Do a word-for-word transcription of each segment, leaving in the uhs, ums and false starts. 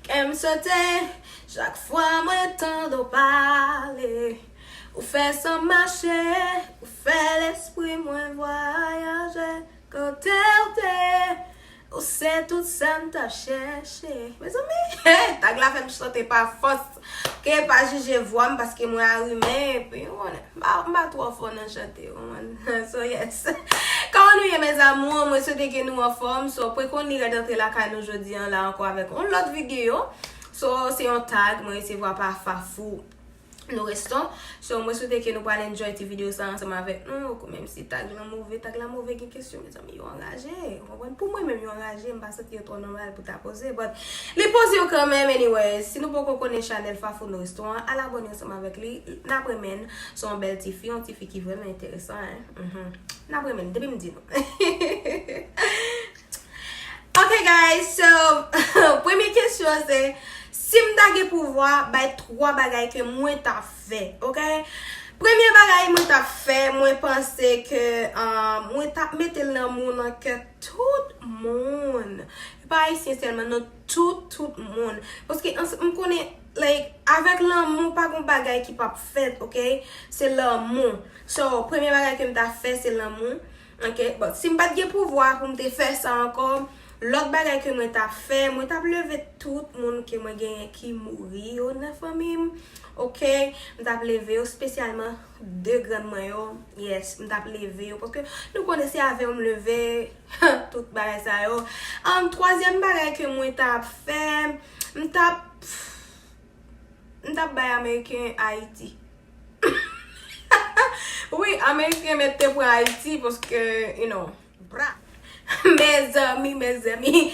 Kè m sote, chak fwa mwen tande w pale. Ou fè san m mache, ou fè lespri mwen vwayaje. Kote w te, ou se tout sa m t ap chèche. Mezanmi, tag la fè m chante pa fòs. Ke pa jije vwa m paske mwen arimen, epi ou konnen, m pa, m pa twò fò nan chante, ou konprann? So, yes. Kòman nou ye, mes amours? Mwen swete ke nou anfòm. So, prekoni rèd antre lakay nou jodi an la ankò avèk yon lòt videyo. So, se yon tag mwen resevwa pa Fafou Nouriston. So, mwen swete ke nou pral enjoy ti videyo sa ansanm avèk nou. Menm si tag lan move, tag la move, gen kesyon, mezanmi, yo anraje. Ou konprann? Pou mwen menm, yo anraje, m pa santi yo twò nòmal pou ta poze. But, li poze yo kanmenm, anyways. Si nou poko konnen chanèl Fafou Nouriston an, al abòne ansanm avèk li. N ap renmen l. Se yon bèl ti fi, yon ti fi ki vrèman enteresan, en. Mhm. N ap renmen l, depi m di nou. Ok, guys, so, premye kesyon se, si m ta gen pouvwa, bay twa bagay ke mwen ta fè, ok? Premye bagay mwen ta fè, mwen panse ke, uh, mwen ta mete lanmou nan kè tout moun. E pa ayisyen sèlman, nan tout, tout moun. Paske m konnen, like, avèk lanmou, pa gon bagay ki p ap fèt, ok? Se lanmou. So, premye bagay ke m ta fè, se lanmou. Ok, bon, si m pa t gen pouvwa pou m te fè sa ankò, lòt bagay ke mwen t ap fè, mwen t ap leve tout moun ke mwen genyen ki mouri yo nan fanmi m. Ok, m t ap leve yo, espesyalman de grann mwen yo. Yes, m t ap leve yo, paske nou konnen se avè yo m leve tout bagay sa yo. Um, twazyèm bagay ke mwen t ap fè, m t ap, m t ap bay Ameriken Ayiti. Wi, Ameriken mèt te pran Ayiti paske, you know, bra. Mezanmi, mezanmi.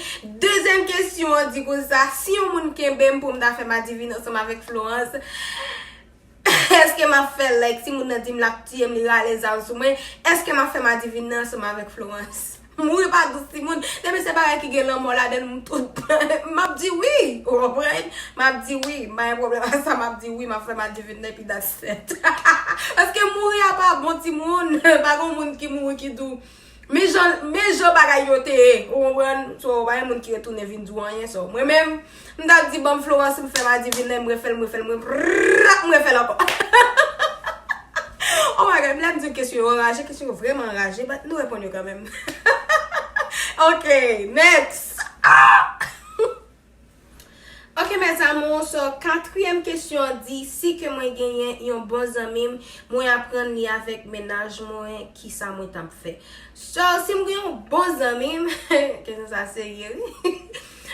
Dezyèm kesyon an di konsa, si yon moun kenbe m pou m ta fè madivin ansanm avèk Florence, èske m ap fè l? Like, si moun nan di m l ap tiye m, li rale zam sou mwen, èske m ap fè madivin nan ansanm avèk Florence? Mouri pa dous, timoun. Depi se bagay ki gen lanmò ladan l, m tout, m ap di wi. Ou konprann? M ap di wi. M pa gen pwoblèm ak sa, m ap di wi, m ap fè madivin nan, epi that's it. Paske mouri a pa bon, timoun. Pa gen moun ki mouri ki di w, men jan, men jan bagay yo te ye. Ou konprann? So, pa gen moun ki retounen vin di w anyen. So, mwen menm, m t ap di, ban m Florence, m fè madivin nan, m refè l, m refè l, m refè l, m refè l ankò. Oh my God, m lè m di kesyon yo anraje, kesyon yo vrèman anraje, but nou reponn yo kanmenm. Ok, next. Ah! Ok, mes amours, so, katriyèm kesyon an di, si ke mwen genyen yon bon zanmi m, mwen aprann li avèk mennaj mwen, kisa mwen t ap fè? So, si m gen yon bon zanmi m, kesyon sa serye, wi.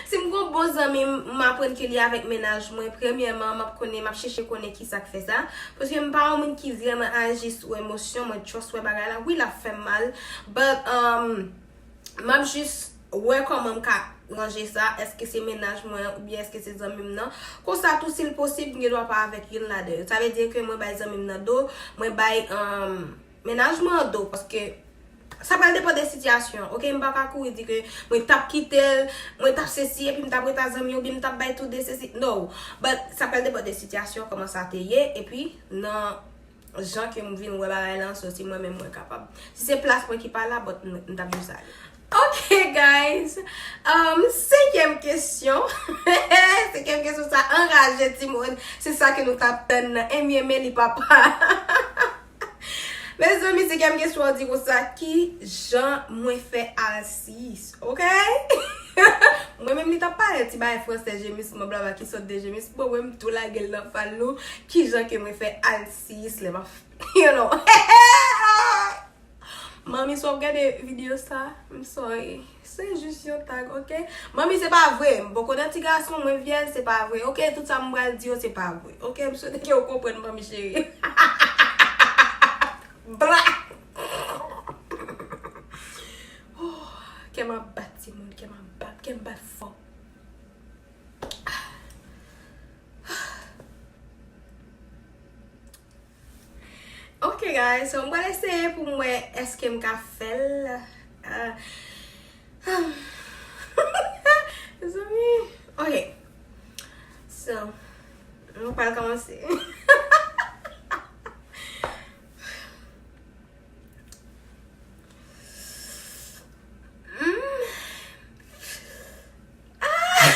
Si m gen yon bon zanmi m, m aprann ke li avèk mennaj mwen, premyèman, m ap konnen, m ap chèche konnen kisa k fè sa. Paske m pa yon moun ki vrèman aji sou emosyon, mwen just wè bagay la, wi, l ap fè m mal, but, um, m ap jis wè kòman m ka ranje sa, èske se mennaj mwen an oubyen èske se zanmi m nan. Konsa tou, si l posib, m gen dwa pa avèk youn ladan yo. Sa vle di ke mwen bay zanmi m nan do, mwen bay, um, mennaj mwen an do, paske sa pral depann de sitiyasyon an, ok? M pa ka kouri di ke mwen t ap kite l, mwen t ap sesi, epi m t ap ret ak zanmi, oubyen m t ap bay tou de sesi. No. But sa pral depann de sitiyasyon, kòman sa te ye, epi nan jan ke m vin wè bagay lan, so si mwen menm mwen kapab. Si se plas mwen ki pa la, but m, m t ap jis ale. Ok, guys. Um, senkyèm kesyon. Senkyèm kesyon sa anraje timoun. Se sa ke nou t ap tann nan. Enmye men li papa. Mezanmi, senkyèm kesyon an di konsa, ki jan mwen fè al sis, ok? Mwen menm li t ap pale ti bagay fransè jemisman, blabla ki sòt de jemisman, mwen m tou lage l nan fal nou, ki jan ke mwen fè al sis lè m ap, you know. Manmi, si w ap gade videyo sa, m sorry. Se jis yon tag, ok? Manmi, se pa vre. M poko nan ti gason, mwen vyèj, se pa vre. Ok, tout sa m pral di yo, se pa vre. Ok, m swete ke w konprann, manmi cheri. Bla! Oh, kè m ap bat, timoun, kè m ap bat, kè m bat fò. Ok, guys, so m pral eseye pou m wè èske m ka fè l. Ah. Mezanmi. Ok. So, nou pral kòmanse. Hmm. Ah!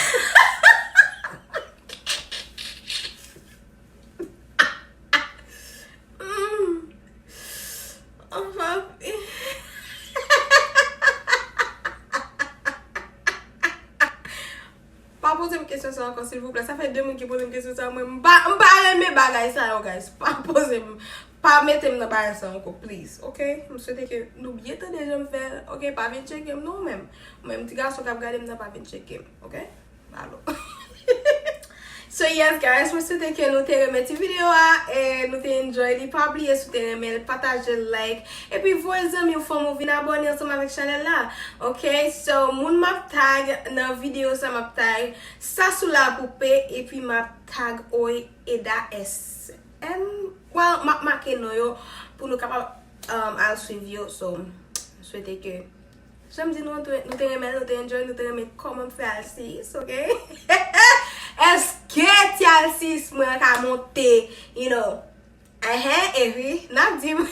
Pa poze m kesyon sa ankò, silvouplè. Sa fè de moun ki poze m kesyon sa, mwen, m pa, m pa renmen bagay sa yo, guys. Pa poze m, pa mete m nan bagay sa ankò, please, ok? M swete ke nou byen tande jan m fè l, ok? Pa vin tcheke m non, menm. Menm ti gason k ap gade m nan, pa vin tcheke m, ok? Alo. So yes, guys, mwen swete ke nou te renmen ti videyo a, e nou te enjoy li. Pa bliye, si w te renmen l, pataje l, like, epi voye zanmi w, fanmi w vin abòne ansanm avèk chanèl la. Ok, so moun m ap tag nan videyo sa, m ap tag Sasoula Poupée, epi m ap tag Oy Eda S M. Well, m ap make non yo pou nou kapab um, al swiv yo. So, m swete ke Jan m di nou, nou te, nou te renmen, nou te enjoy, nou te renmen kòman m fè Alsis, ok? Èske ti Alsis mwen ka monte, you know? Enhen, e wi, n ap di m.